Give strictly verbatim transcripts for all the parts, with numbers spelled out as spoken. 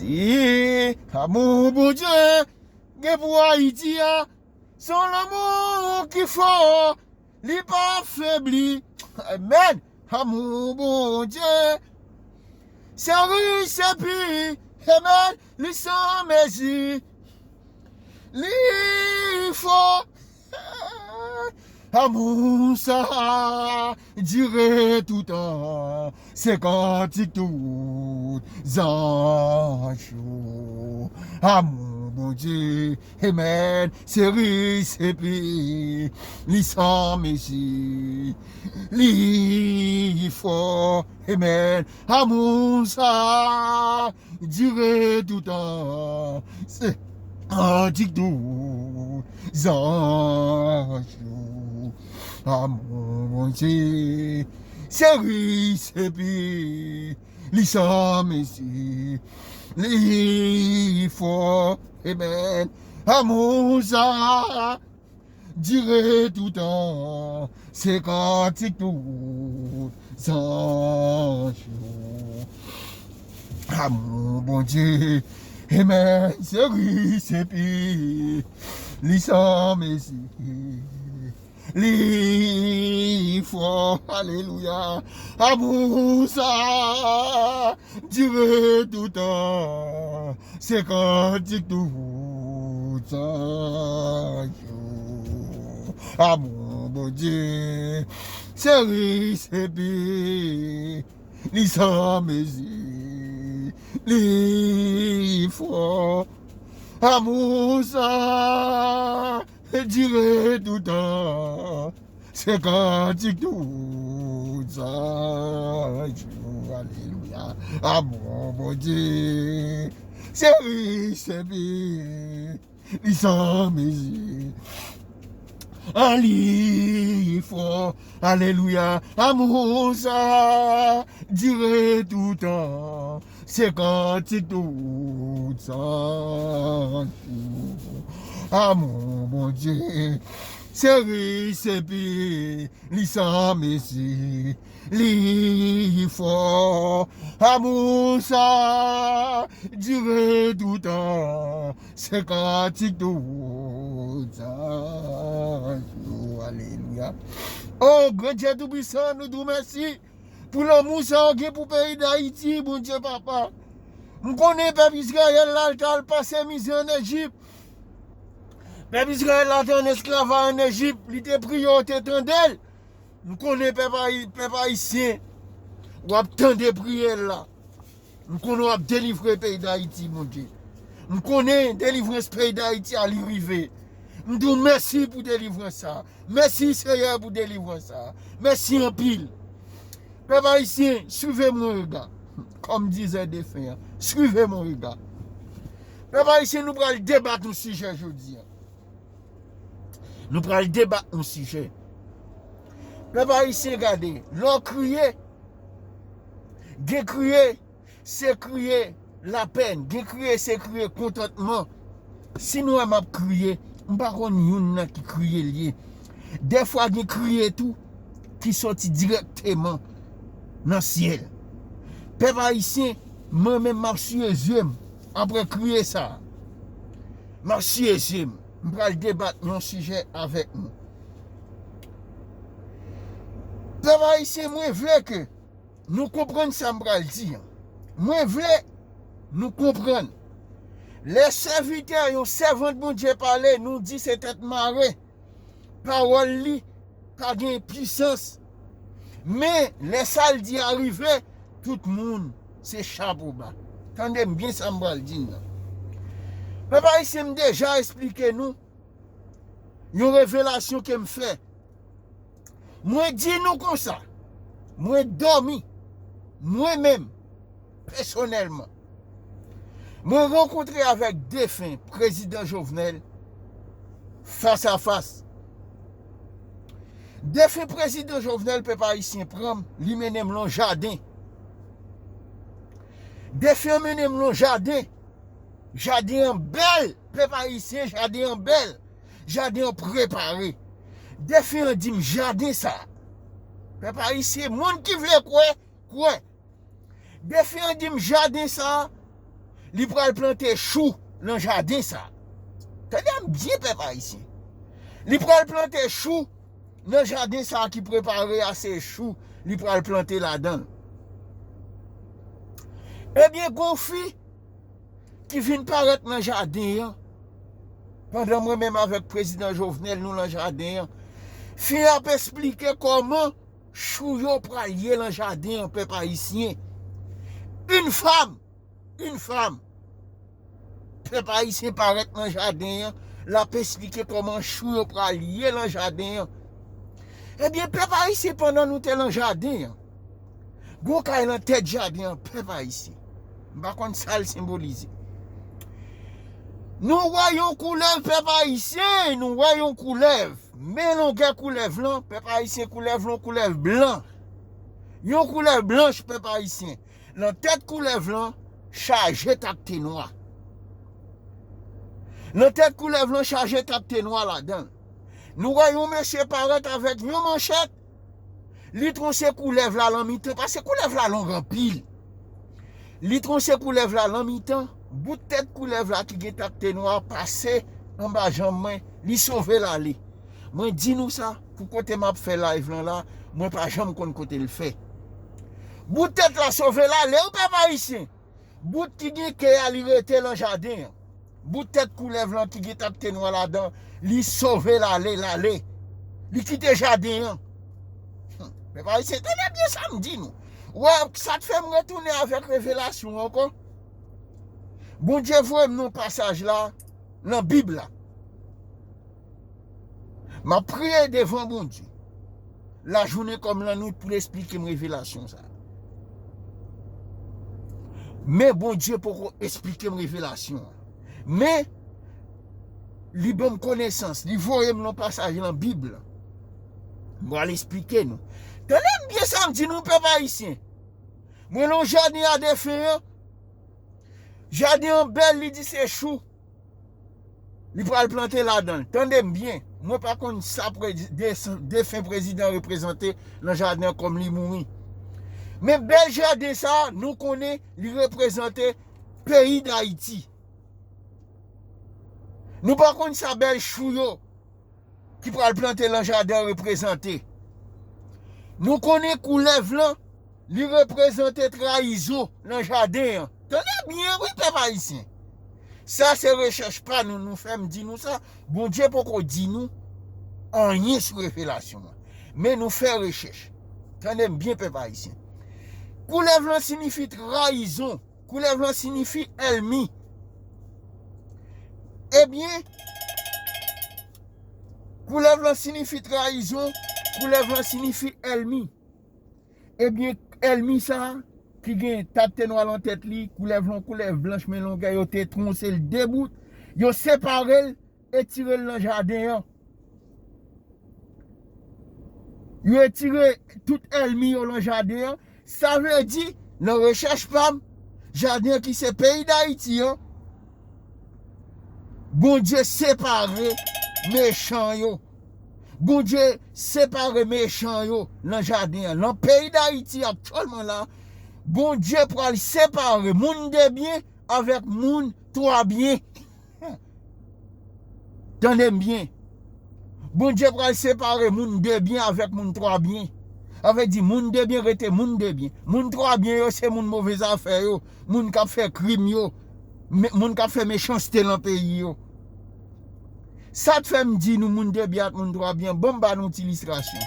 E amou Bondye gen pou Ayiti a, se yon lanmou ki fò, li pa febli. Amèn. Amou Bondye, se rich, se pi, amèn, li san mezi, li fò. Amou sa dire toutan, se kantik tout zanj yo. Amou Bondye, amèn, se rich, se pi, li san mezi, li fò, amèn. Amou sa dire toutan, se kantik tout zanj yo. Amou Bondye, se rich, se pi, li san mezi, li fò, amèn. Amou sa dire toutan, se kantik tout zanj yo. Amou Bondye, amèn, se rich, se pi, li san mezi, li fò, alelouya. Amou sa dire toutan, se kantik tout zanj yo. Amou Bondye, se rich, se pi, li san mezi, li fò. Amou sa dire toutan, se kantik tout zanj yo. Alelouya. Amou Bondye, se rich, se pi, li san mezi, an li fò. Alelouya. Amou sa dire toutan, se kantik tout zanj yo. Amou Bondye, se rich, se pi, li san mezi, li fò. Amou sa dire toutan, se kantik tout zanj yo. Alelouya. O Gran Dye Toupisan, nou di w mèsi pou lanmou sa w gen pou peyi Dayiti, Bondye Papa. M konnen pèp Izrayèl la, l t al pase mizè ann Ejip. Pèp Izrayèl la te ann esklavaj ann Ejip, li te priye, w te tande l. M konnen pèp Ayi-, pèp ayisyen, w ap tande priyè l la. M konnen w ap delivre peyi Dayiti, Bondye. M konnen delivrans peyi Dayiti a, li rive. M di w mèsi pou delivrans sa. Mèsi, Seyè, pou delivrans sa. Mèsi anpil. Pèp ayisyen, suivez mon regard. Kòm dizè defen an, suivez mon regard. Pèp ayisyen, nou pral debat yon sijè jodi a. Nou pral debat yon sijè. Pèp ayisyen, gade, lè w kriye, gen kriye, se kriye lapèn, gen kriye, se kriye kontantman. Si nou wè m ap kriye, m pa konn youn nan ki kriye l ye. Dèfwa gen kriye tou ki soti dirèkteman nan syèl. Pèp ayisyen, mwen menm m ap siye zye m apre kriye sa a. M ap siye zye m. M pral debat yon sijè avèk nou. Pèp ayisyen, mwen vle ke nou konprann sa m pral di an. Mwen vle nou konprann. Lè sèvitè, yon sèvant Bondye pale, nou di se tèt mare. Pawòl li pa gen pisans. Men, lè sa l di a rive, tout moun se chapo ba. Tande m byen sa m pral di n nan. Pèp ayisyen, m deja esplike nou yon revelasyon ke m fè. Mwen di nou konsa, mwen dòmi, mwen menm, pèsonèlman, mwen rankontre avèk defen prezidan Jovenel fas a fas. Defen prezidan Jovenel, pèp ayisyen, pran m, li mennen m lan jaden. Defen an mennen m lan jaden. Jaden an bèl, pèp ayisyen, jaden an bèl. Jaden an prepare. Defen an di m jaden sa. Pèp ayisyen, moun ki vle kwè, kwè. Defen an di m jaden sa, li pral plante chou nan jaden sa. Tande m byen, pèp ayisyen. Li pral plante chou nan jaden sa ki prepare a, se chou li pral plante ladan l. Ebyen, gon fi ki vin parèt nan jaden an, pandan mwen menm avèk prezidan Jovenel nou nan jaden an, fi an ap esplike kòman chou yo pral ye nan jaden an, pèp ayisyen. Une femme, une femme. Pèp ayisyen parèt nan jaden an, l ap esplike kòman chou yo pral ye nan jaden an. Ebyen, pèp ayisyen, pandan nou te nan jaden an, gon kay nan tèt jaden an, pèp ayisyen. M pa konn sa l senbolize. Nou wè yon koulèv, pèp ayisyen, nou wè yon koulèv. Men longè koulèv lan, pèp ayisyen, koulèv lan, koulèv blan. Yon koulèv blanch, pèp ayisyen. Nan tèt koulèv lan, chaje takte nwa. Nan tèt koulèv lan, chaje takte nwa ladan l. Nou wè yon mesye parèt avèk yon manchèt, li twonse koulèv la lan mitan, paske koulèv la long anpil. Li twonse koulèv la lan mitan, bout tèt koulèv la ki gen takte nwa pase anba janm mwen, li sove l ale. Mwen di nou sa, pou kote m ap fè live lan la, mwen pa janm konn kote l fè. Bout tèt la sove l ale, wi, pèp ayisyen. Bout ki gen kè a, li rete lan jaden an. Bout tèt koulèv lan ki gen takte nwa ladan, li sove l ale, l ale. Li kite jaden an. Hum, pèp ayisyen, tande byen sa m di nou. Wè, sa t fè m retounen avèk revelasyon ankò. Bondye voye m nan pasaj la, nan Bib la. M ap priye devan Bondye lajounen kòm lannwit pou l esplike m revelasyon sa. Men Bondye poko esplike m revelasyon an. Men li ban m konesans, li voye m nan pasaj nan Bib la. M pral esplike nou. Tande m byen sa m di nou, pèp ayisyen. Mwen nan jaden a defen an. Jaden an bèl, li di se chou. Li pral plante ladan l. Tande m byen. Mwen pa konn sa prezi-, de-, defen prezidan reprezante nan jaden an kòm li mouri. Men bèl jaden sa, nou konnen li reprezante peyi Dayiti. Nou pa konn sa bèl chou yo ki pral plante lan jaden an reprezante. Nou konnen koulèv lan, li reprezante trayizon lan jaden an. Tande byen, wi, pèp ayisyen. Sa se rechèch pa nou, nou fè m di nou sa. Bondye poko di nou anyen sou revelasyon an. Men nou fè rechèch. Tande m byen, pèp ayisyen. Koulèv lan siyifi trayizon. Koulèv lan siyifi ènmi. Ebyen, koulèv lan siyifi trayizon, koulèv lan siyifi ènmi. Ebyen, ènmi sa a, ki gen takte nwa lan tèt li, koulèv lan koulèv blanch men longè, yo te twonse l de bout, yo separe l, etire l nan jaden an. Yo etire tout ènmi yo lan jaden an. Sa vle di, nan rechèch pa m, jaden an ki se peyi Dayiti an, Bondye separe mechan yo. Bondye separe mechan yo lan jaden an. Lan peyi Dayiti aktyèlman la, Bondye pral separe moun de byen avèk moun twa byen. Tande m byen. Bondye pral separe moun de byen avèk moun twa byen. Sa vle di moun de byen rete moun de byen. Moun twa byen yo se moun move zafè yo, moun k ap fè krim yo, me-, moun k ap fè mechanste lan peyi yo. Sa t fè m di nou moun de byen ak moun twa byen, ban m ba nou ti ilistrasyon.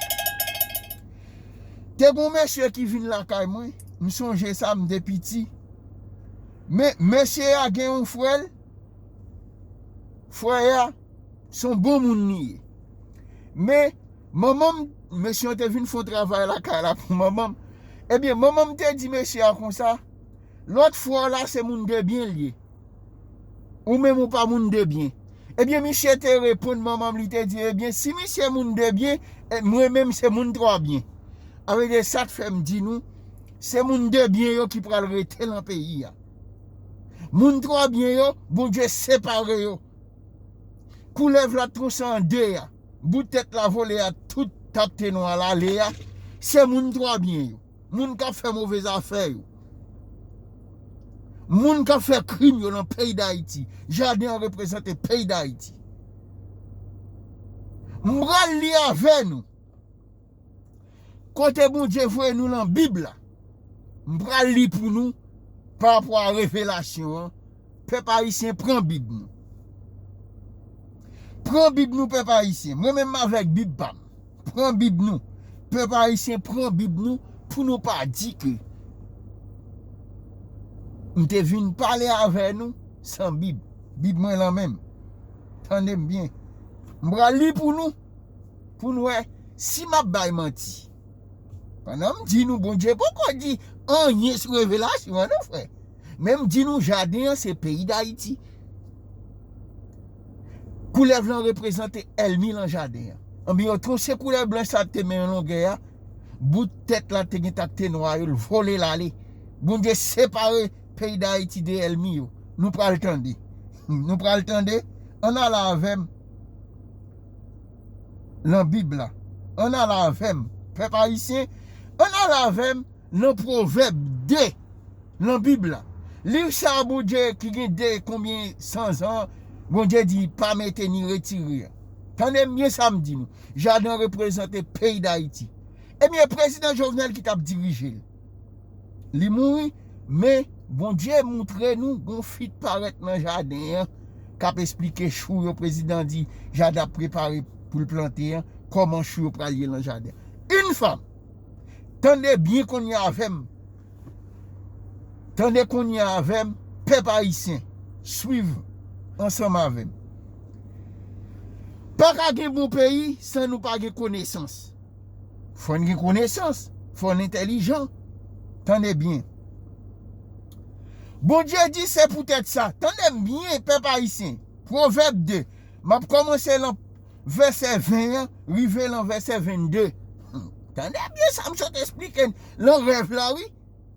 Te gon mesye ki vin lakay mwen, m sonje sa, m te piti. Men, mesye a gen yon frè l, frè a, se yon bon moun li ye. Men, manman m, mesye an te vin fè yon travay lakay la pou manman m. Ebyen, manman m te di mesye a konsa, lòt frè w la se moun de byen l ye. Ou menm ou pa moun de byen. Ebyen, misye te reponn manman m, li te di, ebyen, si misye moun de byen, e mwen menm se moun twa byen. Sa vle di sa t fè m di nou, se moun de byen yo ki pral rete lan peyi a. Moun twa byen yo, Bondye separe yo. Koulèv la twonse an de a. Bout tèt la vole a, tout takte nwa la ale a. Se moun twa byen yo. Moun k ap fè move zafè yo. Moun k ap fè krim yo nan peyi Dayiti. Jaden an reprezante peyi Dayiti. M pral li avè nou. Kote Bondye voye nou nan Bib la. M pral li pou nou pa rapò a revelasyon an. Pèp ayisyen, pran Bib nou. Pran Bib nou, pèp ayisyen. Mwen menm avèk Bib pa m. Pran Bib nou. Pèp ayisyen, pran Bib nou pou nou pa di ke m te vin pale avè nou san Bib. Bib mwen lan men m. Tande m byen. M pral li pou nou, pou n wè si m ap bay manti. Pandan m di nou, Bondye poko di anyen sou revelasyon an, non, frè. Men m di nou, jaden an se peyi Dayiti. Koulèv lan reprezante ènmi lan jaden an. Anben, yo tronse koulèv blanch sa te men yon longè a. Bout tèt la te gen tak te nwa yo, l vole l ale. Bondye separe peyi Dayiti de ènmi yo. Nou pral tande. Nou pral tande. Ann ale avè m lan Bib la. Ann ale avè m. Pèp ayisyen, ann ale avè m nan Pwovèb de, nan Bib la. Liv sa a, Bondye ki gen de konbyen san zan, Bondye di pa mete ni retire. Tande m byen sa m di nou. Jaden an reprezante peyi Dayiti. Ebyen, prezidan Jovenel ki t ap dirije l. Li mouri, men Bondye moutre nou gon fi t parèt nan jaden an k ap esplike chou yo prezidan di jaden ap prepare pou l plante an, kòman chou yo pral ye nan jaden an. Une femme. Tande byen kounye a avè m. Tande kounye a avè m, pèp ayisyen. Swiv ansanm avè m. Pa ka gen bon peyi san nou pa gen konesans. Fò n gen konesans, fò n entèlijan. Tande byen. Bondye di se poutèt sa. Tande m byen, pèp ayisyen. Pwovèb de. M ap kòmanse lan vèsè ven an, rive lan vèsè vennde. Hmm. Tande byen sa m sot esplike n lan rèv la, wi.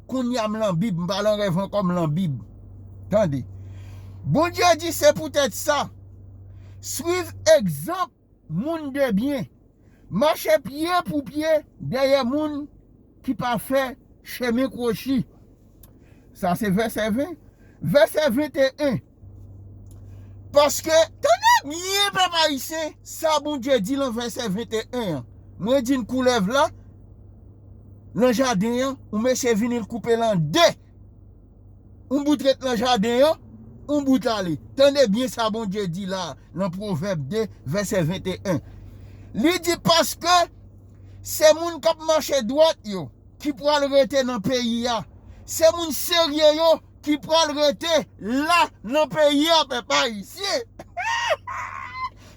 Kounye a m lan Bib, m pa lan rèv ankò, m lan Bib. Tande. Bondye di se poutèt sa. Swiv egzanp moun de byen. Mache pye pou pye dèyè moun ki pa fè chemen kwochi. Sa se vèsè ven. Vèsè venteyen. Paske, tande byen, pèp ayisyen, sa Bondye di lan vèsè venteyen an. Mwen di n koulèv la, lan jaden an, ou mesye vini l koupe l an de. Yon bout ret lan jaden an, yon bout ale. Tande byen sa Bondye di la, lan Pwovèb de, vèsè venteyen. Li di, paske se moun k ap mache dwat yo ki pral rete nan peyi a. Se moun serye yo ki pral rete la nan peyi a, pèp ayisyen.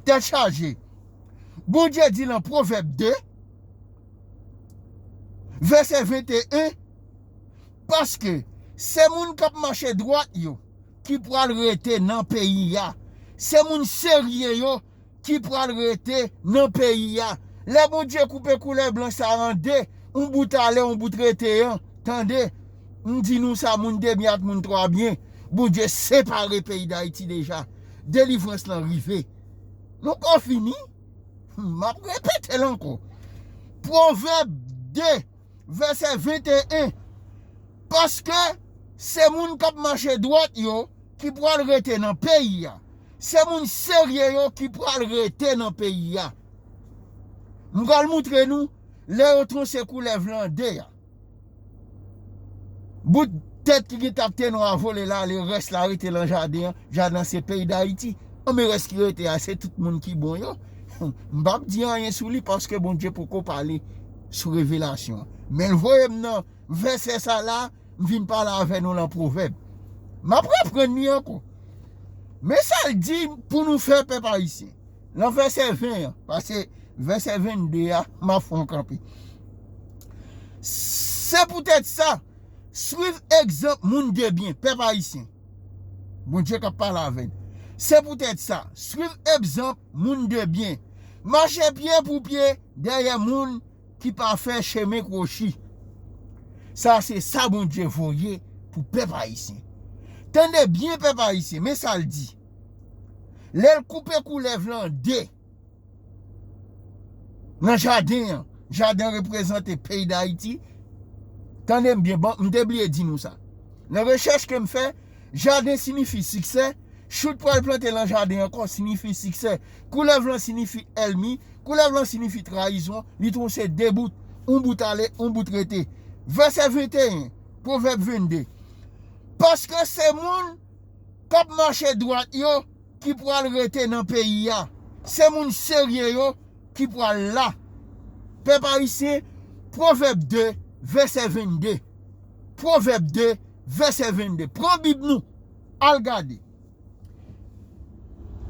Tèt chaje. Bondye di lan Pwovèb de, vèsè venteyen, paske se moun k ap mache dwat yo ki pral rete nan peyi a. Se moun serye yo ki pral rete nan peyi a. Lè Bondye koupe koulèv blanch sa an de, yon bout ale, yon bout rete an. Tande, m di nou sa, moun de byen ak moun twa byen. Bondye separe peyi Dayiti deja. Delivrans lan rive. Nou ko fini. M ap repete l ankò. Pwovèb de, vèsè venteyen. Paske se moun k ap mache dwat yo ki pral rete nan peyi a. Se moun serye yo ki pral rete nan peyi a. M pral moutre nou lè yo tronse koulèv lan de a. Bout tèt ki gen tak te nwa vole l ale, rès la rete lan jaden an. Jaden an se peyi Dayiti. Anben rès ki rete a, se tout moun ki bon yo. M p ap di anyen sou li paske Bondye poko pale sou revelasyon an. Men l voye m nan vèsè sa la, m vin pale avè nou lan Pwovèb. M ap reprann li ankò. Men sa l di pou nou fè, pèp ayisyen. Lan vèsè ven an, paske vèsè vennde a, m ap fè yon kanpe. Se poutèt sa, swiv egzanp moun de byen, pèp ayisyen. Bondye k ap pale avè n. Se poutèt sa, swiv egzanp moun de byen. Mache pye pou pye dèyè moun ki pa fè chemen kwochi. Sa se sa Bondye voye pou pèp ayisyen. Tande byen, pèp ayisyen, men sa l di. Lè l koupe koulèv lan de, nan jaden an, jaden an reprezante peyi Dayiti. Tande m byen, bon, m te bliye di nou sa. Nan rechèch ke m fè, Jaden sinifi siksè. Chou t pral plante lan jaden ankò sinifi siksè. Koulèv lan sinifi ènmi. Koulèv lan sinifi trayizon. Li tronse de bout. Yon bout ale, yon bout rete. Vèsè venteyen, Pwovèb vennde. Paske se moun k ap mache dwat yo ki pral rete nan peyi a. Se moun serye yo ki pral la. Pèp ayisyen, Pwovèb de, vèsè vennde. Pwovèb de, vèsè vennde. Pran Bib nou, al gade.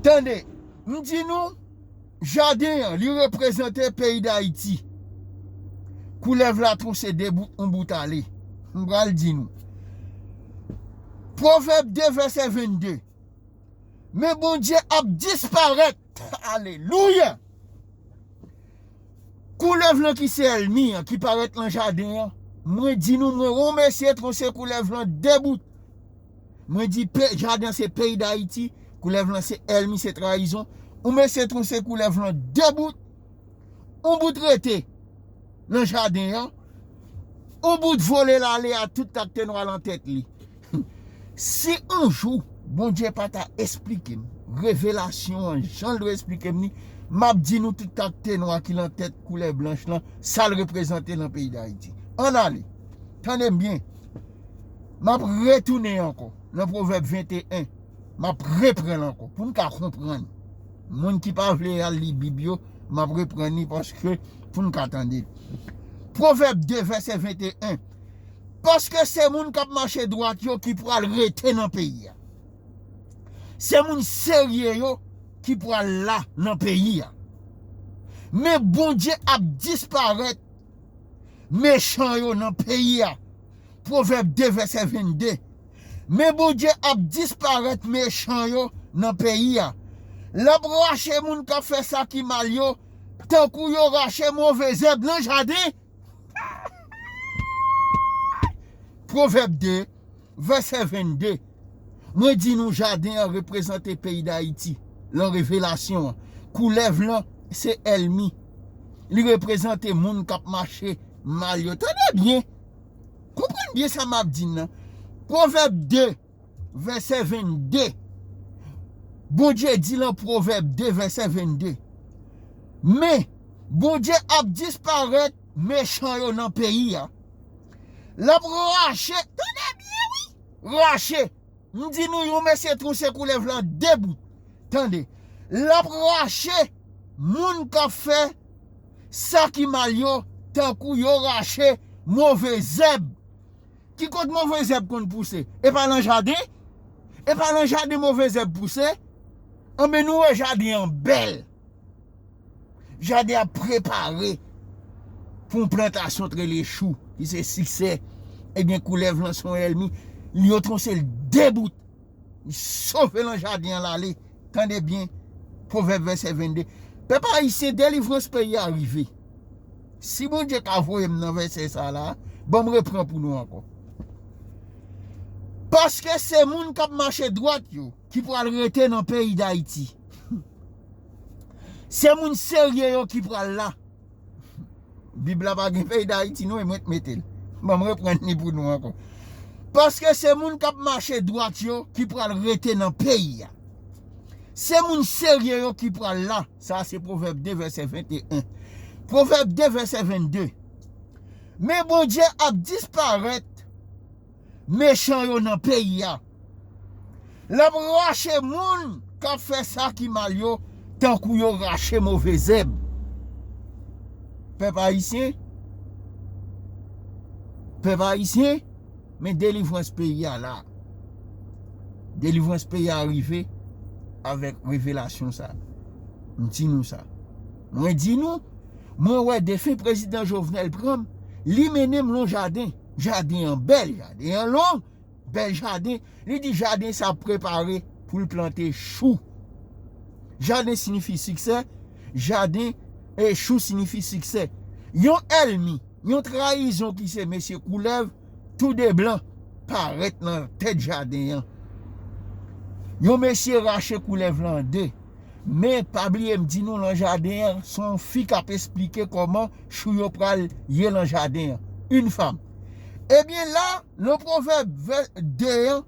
Tande, m di nou, jaden an, li reprezante peyi Dayiti. Koulèv la tronse de bout, yon bout ale. M pral di nou. Pwovèb de, vèsè vennde. Men Bondye ap disparèt. Alelouya! Koulèv lan ki se ènmi an, ki parèt lan jaden an, mwen di nou, mwen wè yon mesye tronse koulèv lan de bout. Mwen di, pe, jaden an se peyi Dayiti, koulèv lan se ènmi, se trayizon. Yon mesye tronse koulèv lan de bout. Yon bout rete lan jaden an. Yon bout vole l ale a tout ak tenwa lan tèt li. Si yon jou Bondye pa ta esplike m revelasyon an jan l dwe esplike m li, m ap di nou tout ak tenwa ki lan tèt koulè blanch lan, sa l reprezante lan peyi Dayiti. Ann ale. Tande m byen. M ap retounen ankò lan Pwovèb venteyen. M ap repran l ankò pou n ka konprann. Moun ki pa vle al li Bib yo, m ap reprann li paske pou n ka tande l. Pwovèb de, vèsè venteyen. Paske se moun k ap mache dwat yo ki pral rete nan peyi a. Se moun serye yo ki pral la nan peyi a. Men Bondye ap disparèt mechan yo nan peyi a. Pwovèb de, vèsè vennde. Men Bondye ap disparèt mechan yo nan peyi a. L ap rache moun k ap fè sa ki mal yo, tankou yo rache move zèb nan jaden. Pwovèb de, vèsè vennde. Mwen di nou, jaden an reprezante peyi Dayiti. Lan revelasyon an, koulèv lan se ènmi. Li reprezante moun k ap mache mal yo. Tande byen. Konprann byen sa m ap di n nan. Pwovèb de, vèsè vennde. Bondye di lan Pwovèb de, vèsè vennde. Men, Bondye ap disparèt mechan yo nan peyi a. L ap rache, tande byen wi, rache. M di nou yon mesye tronse koulèv lan de bout. Tande, l ap rache moun k ap fè sa ki mal yo, tankou yo rache move zèb. Ki kot move zèb konn pouse? E pa lan jaden? E pa lan jaden move zèb pouse? Anben nou wè jaden an bèl. Jaden an prepare pou yon plantasyon t rele chou, ki se siksè. Ebyen, koulèv lan se yon ènmi. Li yo tronse l de bout. Li sove lan jaden an l ale. Tande byen, Pwovèb vèsè vennde. Pèp ayisyen, delivrans peyi a rive. Si Bondye ka voye m nan vèsè sa la, ban m repran pou nou ankò. Paske se moun k ap mache dwat yo ki pral rete nan peyi Dayiti. Se moun serye yo ki pral la. Bib la pa gen peyi Dayiti non, e mwen t mete l. Ban m reprann li pou nou ankò. Paske se moun k ap mache dwat yo ki pral rete nan peyi a. Se moun serye yo ki pral la. Sa se Pwovèb de, vèsè venteyen. Pwovèb de, vèsè vennde. Men Bondye ap disparèt mechan yo nan peyi a. L ap rache moun k ap fè sa ki mal yo, tankou yo rache move zèb. Pèp ayisyen, pèp ayisyen, men delivrans peyi a la. Delivrans peyi a rive avèk revelasyon sa. M di nou sa. Mwen di nou, mwen wè defen prezidan Jovenel pran m, li mennen m lon jaden. Jaden an bèl, jaden an long, bèl jaden. Li di jaden sa ap prepare pou l plante chou. Jaden sinifi siksè, jaden e chou sinifi siksè. Yon ènmi, yon trayizon ki se mesye koulèv, tou de blan, parèt nan tèt jaden an. Yon mesye rache koulèv lan an de. Men pa bliye m di nou lan jaden an, se yon fi k ap esplike kòman chou yo pral ye lan jaden an. Une femme. Ebyen la, nan Pwovèb vè-, de an,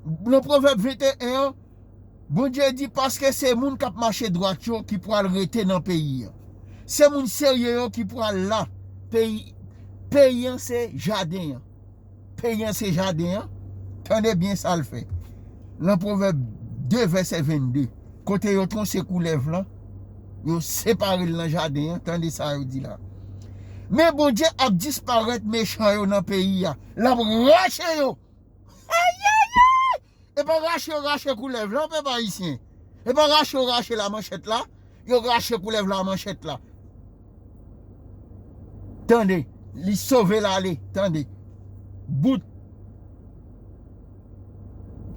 Nan Pwovèb venteyen an, Bondye di, paske se moun k ap mache dwat yo ki pral rete nan peyi an. Se moun serye yo ki pral la. Peyi, peyi an se jaden an. Peyi an se jaden an. Tande byen sa l fè. Nan Pwovèb de vèsè vennde, kote yo tronse koulèv lan, yo separe l nan jaden an. Tande sa yo di la. Men Bondye ap disparèt mechan yo nan peyi a. L ap rache yo. Ayayay! E pa rache yo rache koulèv lan, pèp ayisyen. E pa rache yo rache lamanchèt la. Yo rache koulèv lamanchèt la. Tande, li sove l ale. Tande. Bout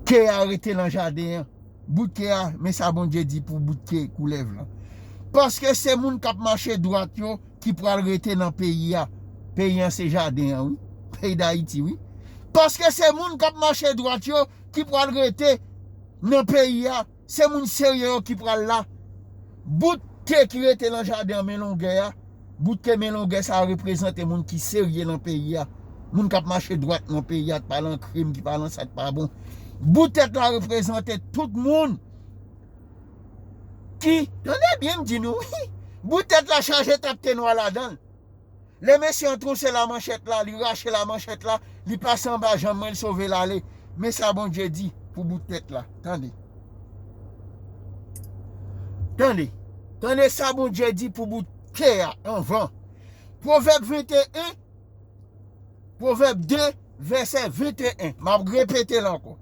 ke a rete nan jaden an. Bout ke a, men sa Bondye di pou bout ke koulèv lan. Paske se moun k ap mache dwat yo ki pral rete nan peyi a. Peyi an se jaden an, wi. Peyi Dayiti, wi. Paske se moun k ap mache dwat yo ki pral rete nan peyi a. Se moun serye yo ki pral la. Bout ke ki rete nan jaden an men longè a. Bout ke men longè sa a reprezante moun ki serye nan peyi a. Moun k ap mache dwat nan peyi a, ki pa lan krim, ki pa lan sa k pa bon. Bout tèt la reprezante tout moun ki, tande byen m di nou, wi. Bout tèt la chaje tap te nwa ladan l. Lè mesye an tronse lamanchèt la, li rache lamanchèt la, li pase anba janm mwen, li sove l ale. Men sa Bondye di pou bout tèt la. Tande. Tande. Tande sa Bondye di pou bout kè a anvan. Pwovèb venteyen, Pwovèb de, vèsè venteyen. M ap repete l ankò.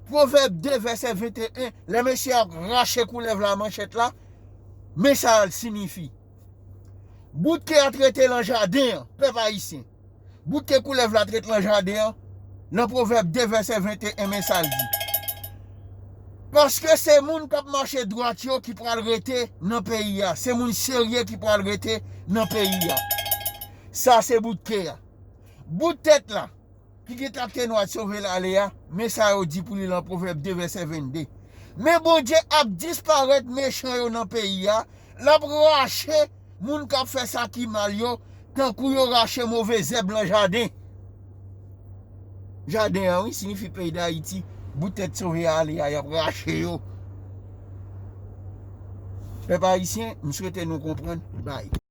Pwovèb de, vèsè venteyen. Lè mesye a rache koulèv lamanchèt la, men sa l siyifi. Bout ke a t rete lan jaden an, pèp ayisyen. Bout ke koulèv la t ret lan jaden an, nan Pwovèb de vèsè venteyen, men sa l di. Paske se moun k ap mache dwat yo ki pral rete nan peyi a. Se moun serye ki pral rete nan peyi a. Sa se bout kè a. Bout tèt la, ki gen tap te nwa sove l ale a, men sa yo di pou li lan Pwovèb de vèsè vennde. Men Bondye ap disparèt mechan yo nan peyi a, l ap rache moun k ap fè sa ki mal yo, tankou yo rache move zèb lan jaden. Jaden an, wi, siyifi peyi Dayiti. Bout tèt sove ale a, y ap rache yo. Pèp ayisyen, m swete nou konprann. Bay.